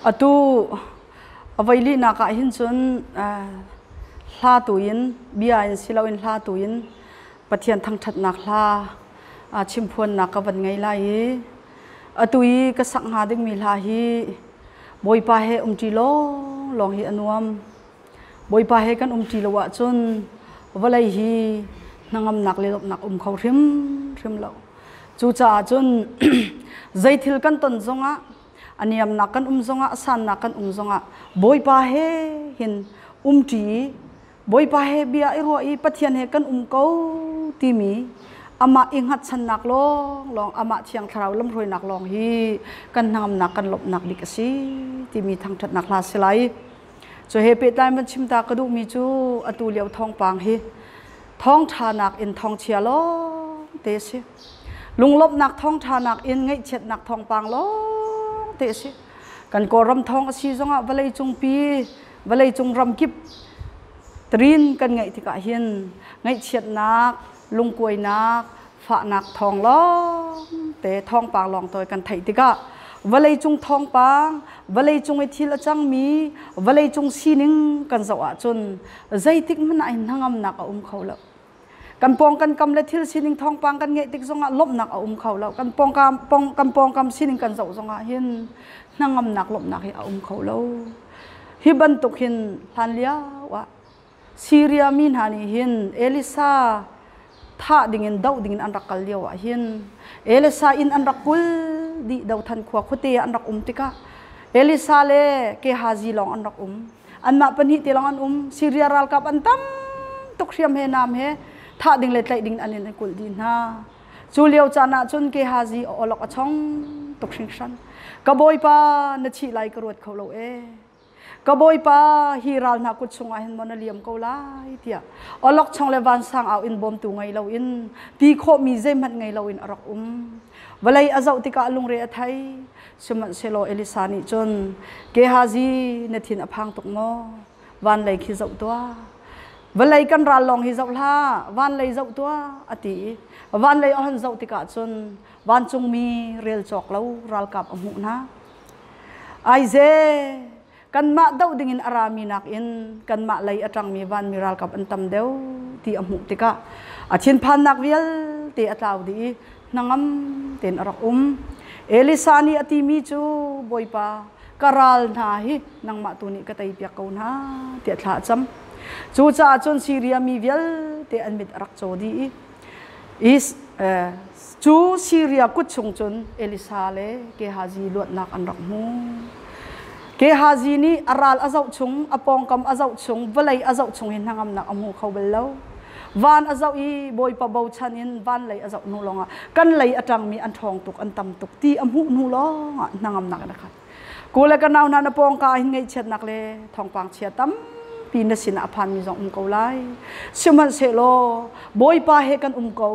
Atu a voilinak ah hin cun hla tu in bia in si loin hla tu in Pathian thangṭhatnak hla chimphuannak ka van ngei lai i atu i ka sak hnga dingmi hla hi Bawipa he umṭi lawnglawng hi a nuam. Bawipa he kan umṭi lo ahcun vawlei hi hnangamnak le lawmhnak um kho hrimhrim lo. Cucaah cun zeithil kan ton zongah a niamnak kan um zongah a sannak kan um zongah Bawipa he hin umṭi i Bawipa he bia i ruah i Pathian he kan um ko timi amah i hngatchannak lawnglawng amah Thiang Thlarau lamhruainak lawng hi kan hnangamnak kan lawmhnak bik a si timi thangṭhatnak hla si lai. Cu he pehtlai van chim ta ka duhmi cu atu lio thawngpang hi thawngṭhanak in thawngchia lawng te a si. Lunglawmhnak thawngṭhanak in ngaihchiatnak thawngpang lawng te a si. Kan Kawlram thawng a si zongah vawleicung pi vawleicung ramkip trin kan ngeih tikah hin ngaihchiatnak, lungkuainak, fahnak thawng lawng te thawngpang lawng tawi kan theih tikah vawleicung thawngpang vawleicung i thil a cangmi vawleicung sining kan zoh ahcun zeitik hmanh ah hin hnangamnak a um kho lo. Kan pawng kan kam le thil sining thawngpang kan ngeih tik zongah lawmhnak a um kho lo. Kan pawngkam pong kan pawngkam sining kan zoh zongah hin hnangamnak lawmhnak hi a um kho lo. Hi bantuk hin hlan lio ah Syria mi hna nih hin Elisa thah dingin doh dingin an rak kal lio ah hin Elisa inn an rak kul dih dothan khua khuate ah an rak um tikah Elisa le Gehazi lawng an rak um. Anmah pahnih te lawng an um. Syria ralkap an tam tuk hriam he nam he thah ding le tlaih ding an in an kulh dih hna. Cu lio caan ah cun Gehazi a awlok a chong tuk hringhran. Ka bawipa na thih lai ka ruat kho lo ee. Ka bawipa, hi ral hna kut chungah hin maw na liam ko lai tiah awlokchong le vansang au in bawmtu ngei loin ti khawhmi zeihmanh ngei loin a rak um. Vawlei a zoh tikah lungre a thei. Sihmanhsehlaw Elisa nih cun, Gehazi, na thin a phang tuk maw? Van lei khi zoh tuah. Vawlei kan ral lawng hi zoh hlah, van lei zoh tuah, a ti i van lei a hon zoh tikah cun vancungmi rel cawk lo ralkap a hmuh hna. Aize, kanmah doh dingin a rami nakin kanmah lei a ṭangmi vanmi ralkap an tam deuh ti a hmuh tikah a thinphannak vialte a tlau dih i hnangam tein a rak um. Elisa nih a timi cu Bawipa, ka ral hna hi nangmah tu nih ka teipiak ko hna tiah thla a cam. Cucaah cun Siria mi vialte an mit a rak caw dih i Is, eh, cu Syria kut chung cun Elisa le Gehazi luatnak an rak hmu. Gehazi nih a ral a zoh chung, a pawngkam a zoh chung, vawlei a zoh chung hi hnangamnak a hmu kho bal lo. Van a zoh i Bawipa bochan in van lei a zoh hnu lawngah kan lei a ṭangmi an ṭhawng tuk, an tam tuk ti a hmuh hnu lawngah hnangamnak in a khat. Ku le ka nau hna na pawngka ah hin ngaihchiatnak le thawngpang chia tampi na sinah a phanmi zong um ko lai. Sihmanhsehlaw Bawipa he kan um ko.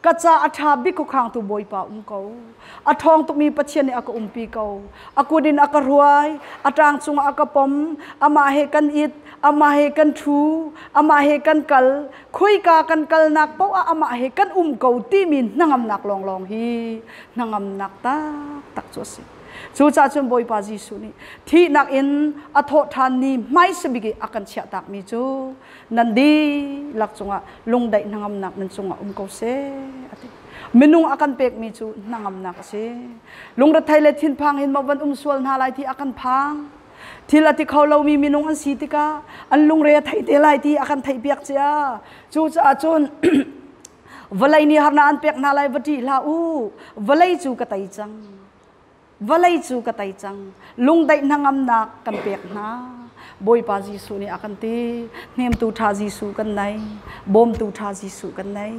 Ka ca a ṭha bik khuakhangtu Bawipa um ko. A ṭhawng tukmi Pathian nih a ka umpi ko. A kut in a ka hruai, a ṭang cungah a ka pom, amah he kan it, amah he kan ṭhu, amah he kan kal. Khuika kan kalnak paoh ah amah he kan um ko timi hnangamnak lawnglawng hi hnangamnak taktak cu a si. Cucaah cun Bawipa Jesuh nih thihnak in a thawh ṭhan ni hmaisa bik i a kan chiahtakmi cu nan dihlak cungah lungdaih hnangamnak nan cungah um ko seh a ti. Minung a kan pekmi cu hnangamnak a si. Lungrethei le thinphang in maw van um sual hna lai ti a kan phang. Thil a ti kho lomi minung an si tikah an lungre a thei te lai ti a kan theihpiak cia. Cucaah cun Vawlei nih harnak an pek hna lai va ṭih hlah u. Vawlei cu ka tei cang. Vawlei cu ka tei cang. Lungdaih hnangamnak kan pek hna. Bawipa Jesuh nih a kan ti. Hnemtu ṭha Jesuh kan nei. Bawmtu ṭha Jesuh kan nei.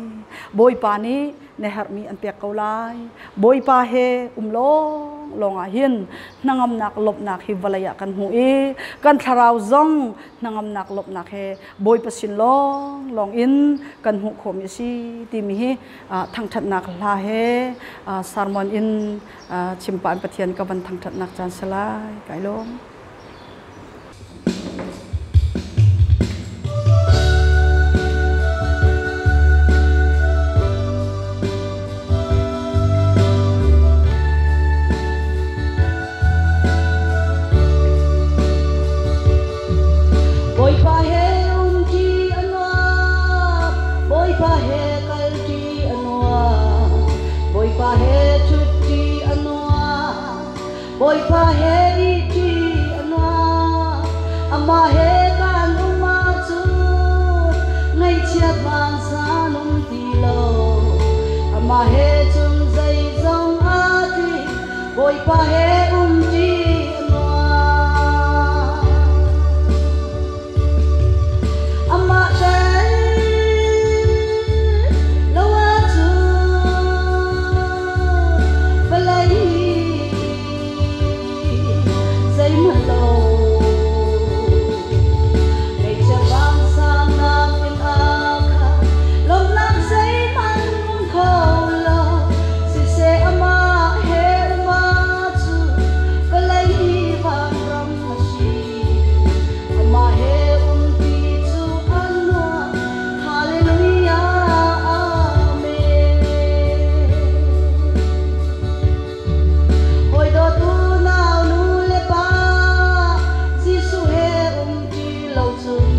Bawipa nih na herhmi an pek ko lai. Bawipa he um lawng lawng ah hin hnangamnak lawmhnak hi vawlei ah kan hmu i kan thlarau zong hnangamnak lawmhnak he Bawipa sin lawnglawng in kan hmuh khawhmi a si timi hi thangṭhatnak hla he sermon in chimpah in Pathian ka van thangṭhatnak caan si lai. Kai lawm. he kalṭi a nuam, Bawipa he ṭhutṭi a nuam, Bawipa he ihṭi a nuam. Amah he kan um ahcun ngaihchiat vansan um ti lo. Amah he cun zeizong aa tling, Bawipa he umṭi a nuam. Amah tel lo ahcun vawlei zeihmanh lo. Ngaihchia vangsangnak in a khat, lawmhnak zeihmanh um kho lo. Siseh amah he um ahcun vawlei hi vanram a si. Amah he umti cu a nuam. Hallelujah, Amen. Hawi dawt unau nu le pa, Jesuh he umṭi lo cun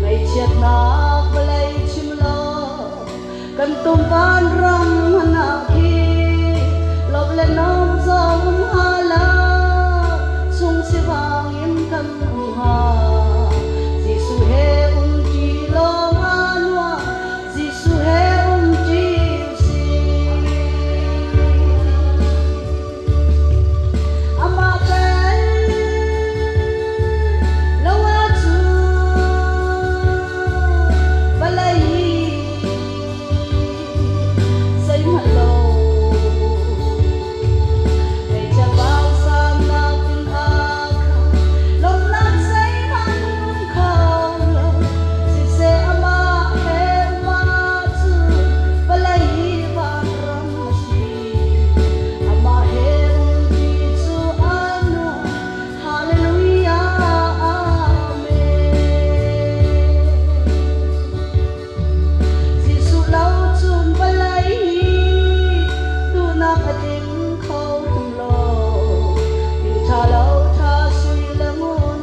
ngaihchiatnak vawlei chim lo. Kan tum vanram hmanah khi lawmh le nuam zong um hnga lo, chung sivang in kan um hnga. Jesuh he umṭi lawng aa nuam, Jesuh he umṭi usih. Amah tel lo ahcun vawlei hi zeihmanh lo. Ngaihchia vangsangnak in a khat, lawmhnak zeihmanh um kho lo. Siseh amah he um ahcun vawlei hi vanram a si. Amah he umṭi cu a nuam. Hallelujah, Amen. Jesuh lo cun vawlei hi duhnak a tling kho hrim lo. Thil ṭha lo ṭha sui le ngun,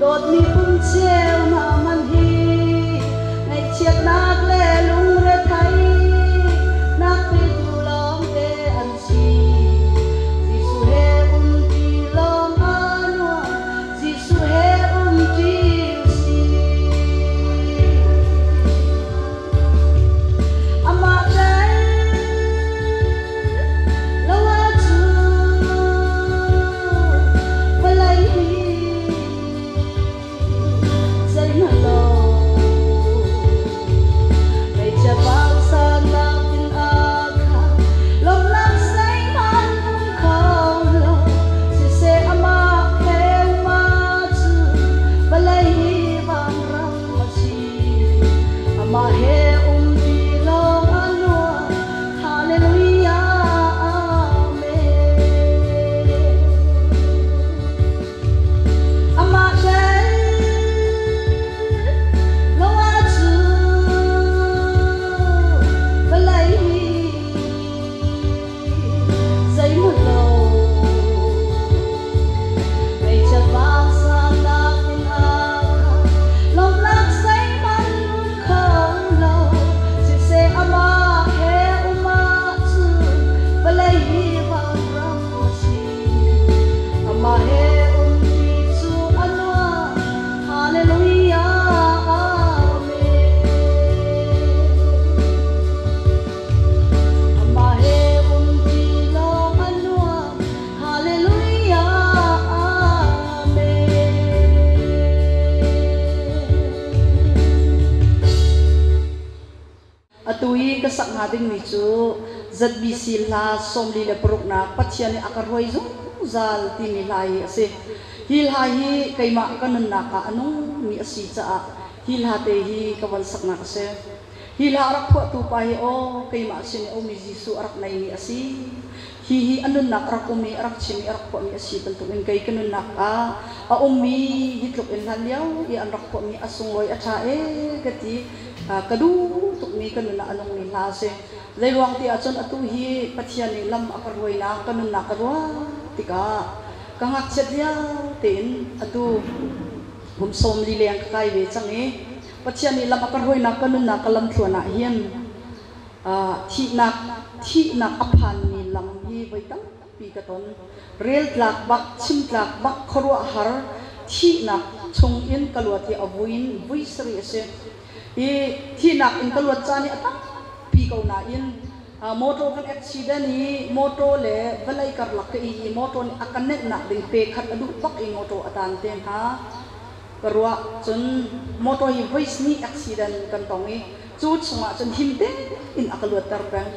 dawtmi pum cheu hna hmanh hi ngaihchiatnak le lungrethei nak petu lawngte an si. Jesuh he umṭi lawng aa nuam, Jesuh he umṭi usih. Amah tel lo ahcun vawlei hi zeihmanh lo. Ngaihchia vangsannak in a khat, lawmhnak zeihmanh um kho lo. Siseh amah he um ahcun vawlei hi vanram a si. Amah he umṭi lawng a nuam. Hallelujah, Amen. Amah tel lo ahcun vawlei hi zeihmanh lo. Ngaihchiat vangsangnak in a khat, lawmhnak zeihmanh um kho lo. Siseh amah he um ahcun vawlei hi vanram a si. Amah he umṭi cu a nuam. Hallelujah, Amen. Amah he umṭi lawng a nuam. Hallelujah, Amen. Atu i ka sak hnga dingmi cu ZBC hla 46nak Pathian nih a ka hruai zungzal timi hla hi a si. Hi hla hi keimah ka nunnak ah a nungmi a si caah hi hla te hi ka von saknak a si. Hi hla a rak phuahtu pa hi aw keimah sin i a ummi Jesuh a rak neimi a si. Hi hi a nunnak a rak um i a rak chim i a rak phuahmi a si bantukin kei ka nunnak ah a ummi hi tluk in hlan lio i an rak phuahmi a sunglawi a ṭha ee ka ti. Ka duh tukmi ka nun ah a nungmi hla a si. Zeiruang ti ahcun atu hi Pathian nih lam a ka hruainak ka nunnak ka ruah tikah ka ngakchiat lio tein atu kum 40 leng ka kai ve cang i Pathian nih lam a ka hruainak ka nunnak ka lamthluan ah hin thihnak thihnak a phanmi lam hi voi tampi ka ton. Rel tlak bak, chim tlak bak, khuaruahhar thihnak chung in ka luat hi a vui in vui sarih a si. I thihnak in ka luat caan hi a tampi ko nain motor kan accident i motor le vawlei karlak ka i i motor nih a ka nenhnak ding pe khat a duh bak i motor a tan te hna ka ruah. Cun motor hi voi hnih accident kan tong i cu chungah cun him tein a ka luatter peng.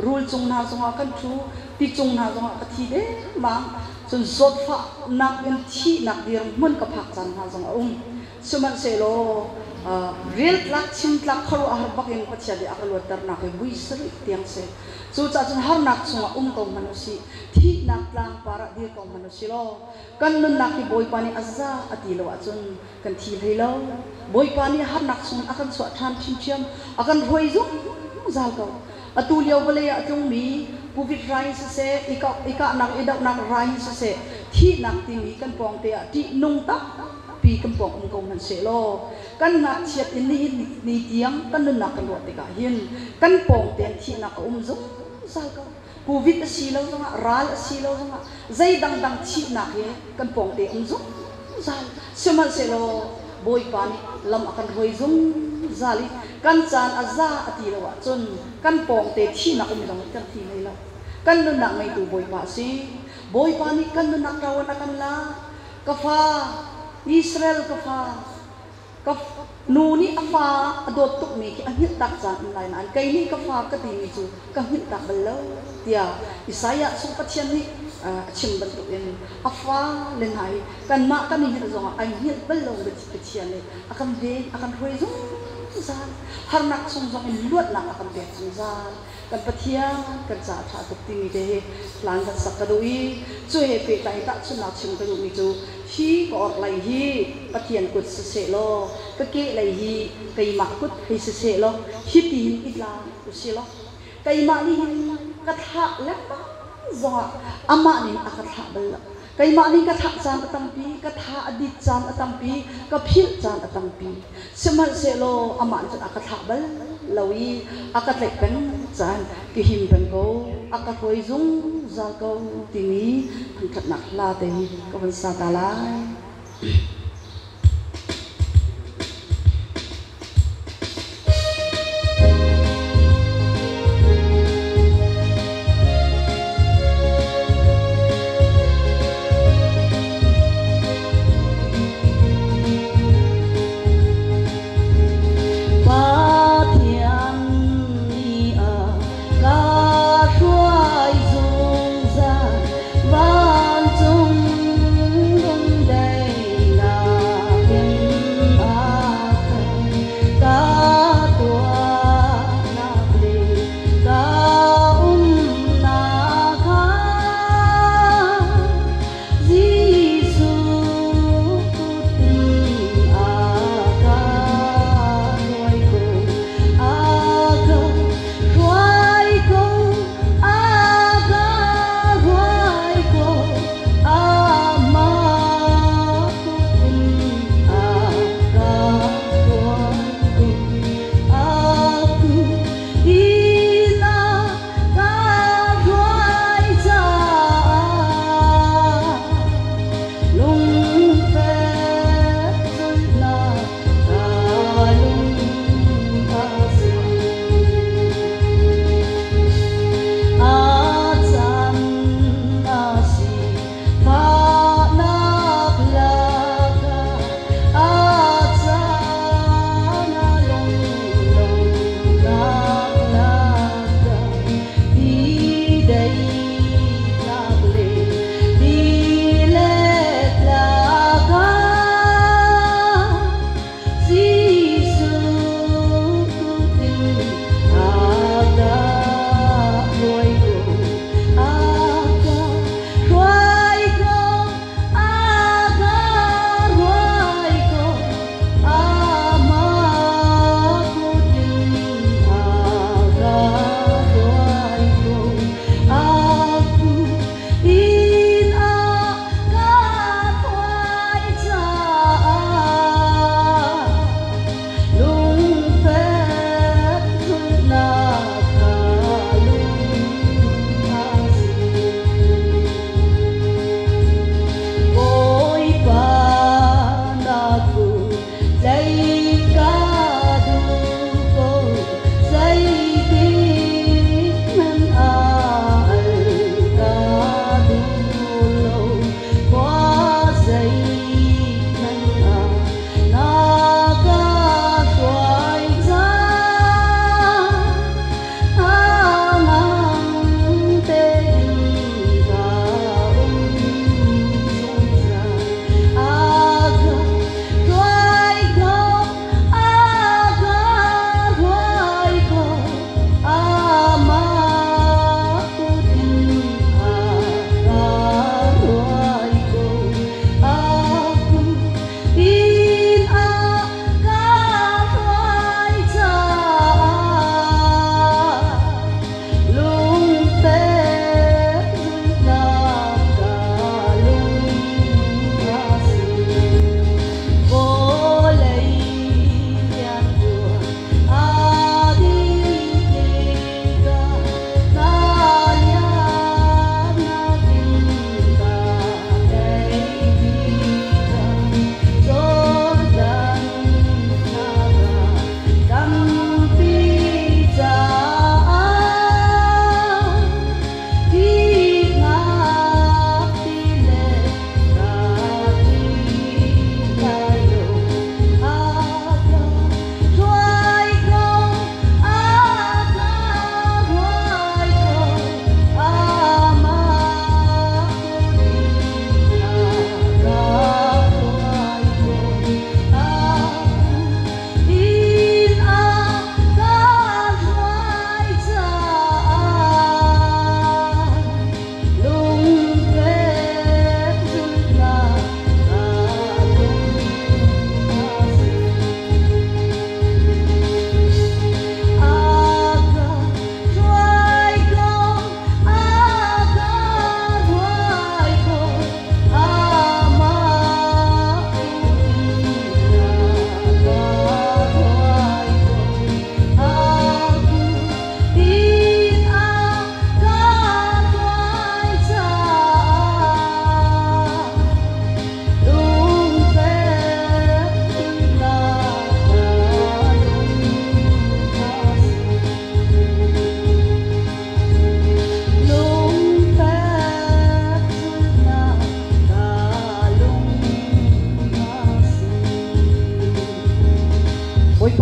Rul cung hna zongah kan ṭhu, ti cung hna zongah ka thi dengmang. Cun zawtfahnak in thihnak dirhmun ka phak caan hna zong a um. Sihmanhsehlaw reltlak chimtlak khuaruahhar bakin Pathian nih a ka luatternak hi vui sarih tiang si. Cucaah cun harnak chungah um ko hmanh usih, thihnak tlangpar ah dir ko hmanh usih law, kan nunnak hi Bawipa nih a za a ti lo ahcun kan thi hlei lo. Bawipa nih harnak chungin a kan chuah ṭhan ṭhiamṭhiam, a kan hruai zungzal ko. Atu lio vawlei ah a tlungmi Covid rai in siseh, i kahnak i dohnak rai in siseh, thihnak timi kan pawngte ah ṭihnung tampi kan pawng um ko hmanhsehlaw, kan ngakchiat in nihin ni tiang kan nunnak kan ruah tikah hin kan pawngte in thihnak a um zungzal ko. Covid a si lo zongah, ral a si lo zongah, zei dangdang thihnak hi kan pawngte um zungzal. Sihmanhsehlaw Bawipa nih lam a kan hruai zungzal i kan caan a za a ti lo ahcun kan pawngte thihnak um zong kan thi hlei lo. Kan nunnak ngeitu Bawipa a si. Bawipa nih kan nunnak ṭawan a kan lak. Ka fa, Israel ka fa, Ka nu nih a fa a dawt tukmi khi a hngilh tak caan um lai nain kei nih ka fa ka timi cu ka hngilh tak bal lo tiah Isaiah chung Pathian nih a chim bantukin a fa le hna hi kanmah kan i hngilh zongah ai hngilh bal lo Pathian nih a kan ven a kan hruai zungzal. Harnak chung zong in luatnak a kan pek zungzal. Kan Pathian kan caah ṭha tuk timi te hi hlan kan sak ka duh i cu he pehtlai tahchunhnak chim ka duhmi cu hi ka orhlei hi Pathian kut siseh law ka kehlei hi keimah kut hei siseh law hiti hin i tla usih law keimah nih hin ka thlah lengmang zongah amah nih a ka thlah bal lo. Keimah nih ka thlah caan a tampi, ka tha a dit caan a tampi, ka philh caan a tampi. Sihmanhsehlaw amah nih cun a ka thlah bal lo i a ka tlaih peng caan ka him peng ko, a ka hruai zungzal ko timi thangṭhatnak hla te hi ka vun sa ta lai. Pathian nih a ka hruai zungzal vancung lungdaihnak.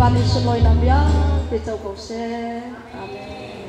Bawipa nih sunlawinak vialte co ko seh. Amen.